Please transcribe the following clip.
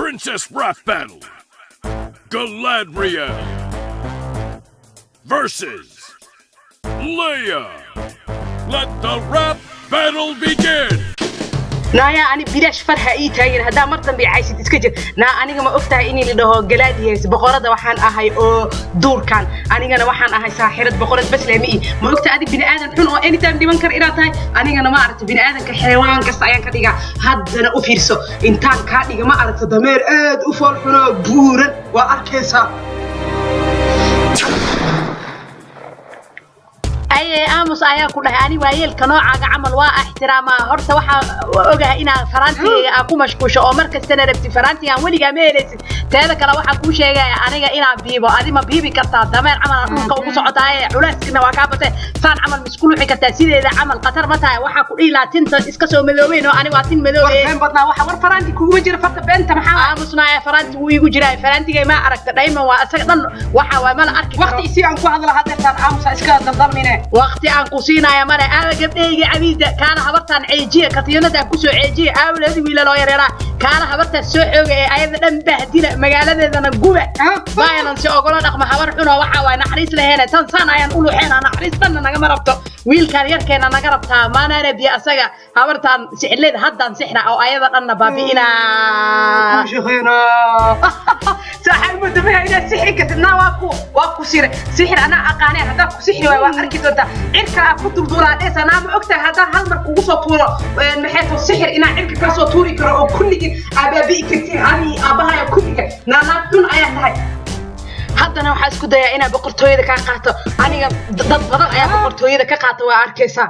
Princess Rap Battle. Galadriel versus Leia. Let the rap battle begin. Naaya, ani bilaash farxa ii taagin. Haddaa mar dambe caysid, iska jir. Naa, aniga ma ogtahay inii la dhaho Galaadiyeys? Boqorada waxaan ahay oo duurkan. Anigana waxaan ahay saaxirad, boqorad bas leh ma ii. Ma ogtahay adig bini aadan xun oo anytime dhiman kara inaad tahay? Anigana, ma aragta, bini aadanka xayawaan kasta ayaan ka dhigaa. Haddana u fiirso, intaan kaa dhiga, ma aragta, dameer aad u fool xunoo buuran waa arkaysaa. Aye, aamus ayaa ku dhahay. Ani waayeelka noocaaga camal waa ixtiraamaa. Horta waxaa ogahay inaa faraantigayga aa ku mashquusho oo mar kastana rabti faraantigaan, weligaa ma helaysid. Teeda kale, waxaa kuu sheegaya aniga inaan biibo. Adi ma biibi kartaa? Dameer camal aa dhulka ugu socotaaye, culeyskina waa kaa batay. Saan camal miskuluxi kartaa? Sideeda camal khatar ma tahay? Waxaa ku dhihi lahaa tinta iska soo madoobeyn oo ani waa tin war madoobe. Been badnaa waxa. War, faraanti kuguma jira farta, beenta maxaa? Aamusnaaya, faraanti wuu iigu jiraa. Faraantigay ma aragta? Dhayman waa isaga dhan. Waxa waay mala arki karo. Waqti isii aan ku hadla hadeertaan. Aamusa, iska daldalmine. Waqti aan ku siinaya male. Aawa gabdhayga cabiida? Kaala habartaan ceejiya, katiinadaan kusoo ceejiya. Aawladi wiilaloo yareeraa, kaala habartaan soo xooga ee ayada dhan bahdila, magaaladeedana guba. Violence ogolo dhaqma. Habar xunoo waxaa waay naxariis laheene. Tan saan ayaan u luxeena, naxariis dhanna nagama rabto. Wiilkaan yarkeena naga rabtaa maanana biyo asaga. Habartaan sixirleeda haddaan sixra oo ayada dhanna baabi'inaa. Saaxiib, mudamaha inaad sixri kartid. Naa, waa ku sire sixir anaa aqaanay. Haddaa ku sixri waay, waa arki doontaa. Cirka aa ku dulduulaa dheesa. Naa, ma ogtahay haddaan hal mar kugu soo tuuro, maxay too sixir, inaan cirka kaa soo tuuri karo oo kulligin aabaabi'i kartiin, ani aabahaya kulliga? Naa, naag xun ayaa tahay. Haddana waxaa isku dayaa inaa boqortooyada kaa qaato. Aniga dad badan ayaa boqortooyada ka qaata, waa arkaysaa.